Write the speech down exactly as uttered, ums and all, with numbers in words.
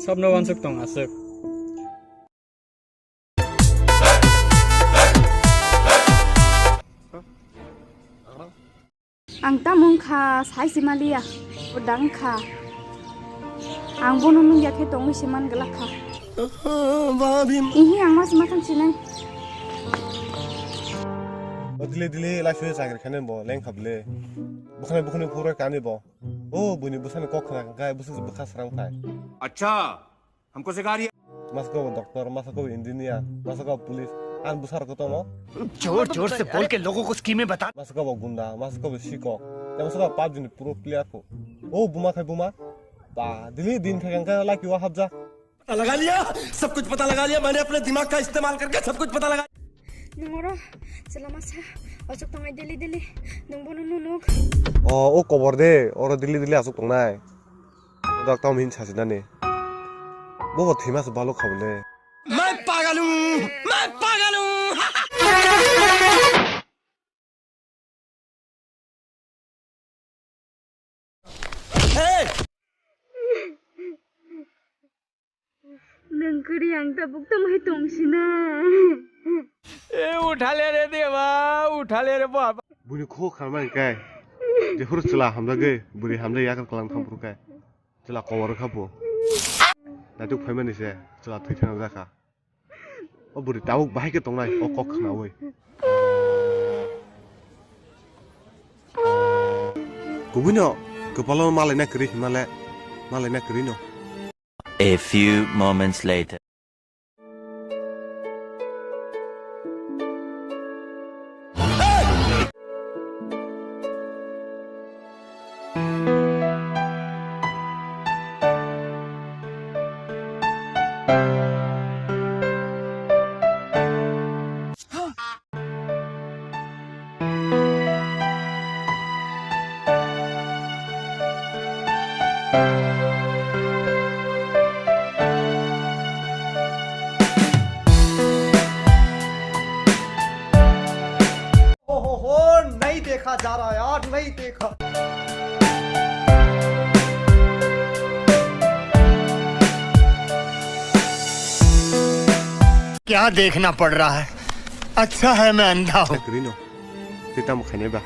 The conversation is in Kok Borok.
Sabno wansuk tong aswk. Ang tamo wngkha sai se maliya, odang kha. Ang bono nungya khe tongwi se man glak kha. Ihi, ang ma se ma thang sinai. O dili dili la sui chakri khani bo leng kha bwle. Bukhani bukhani phuro kani bo. O buini bwsani kok khna kha, bwswk bwkha srang phai. Acha. Hamko sikha rahi hai. Masa kabo doctor, masa kabo engineer, masa kabo police, ang bwsarok kotorno. जोर जोर से बोल के लोगों को स्कीमें बता। Masa kabo gunda, masa kabo sikok, tei masa kabo PUBG ni pro player kho. O buma khai buma, ba, dili din khai kang khe laki wa habja. पता लगा लिया, सब कुछ पता लगा लिया, मैंने अपने दिमाग का इस्तेमाल करके सब कुछ पता लगा। Nwng oro chwla masa achuk tongnai dili dili, nwng bono nunuk. O, o kobor de, oro dili dili achuk tongnai. Dak tamo hin sasinani. Bobo thima se balok kha bole. मैं पागल हूँ, मैं पागल हूँ। Nwng kwrwi ang tabuk tamo hai tong sina. E, uthale re deba, uthale re baba. Buini kho kharma hingkai. Jephuru chwla hamjagwi, bwrwi hamjagwi yakar kwlang thang phuru kai. Chwla kobor kha bo. Naitug phaimani se, chwla thwi thangna jakha. O bwrwi tabuk bahai khe tongnai, o kok khnaui. Kubuino kwpalo malaina kwrwi himale, malaina kwrwi no. A few moments later. ओहो हो, नहीं देखा जा रहा यार, नहीं देखा। क्या देखना पड़ रहा है? अच्छा है मैं अंधा हूँ। Kwrwi no. Tei tamo khainai ba?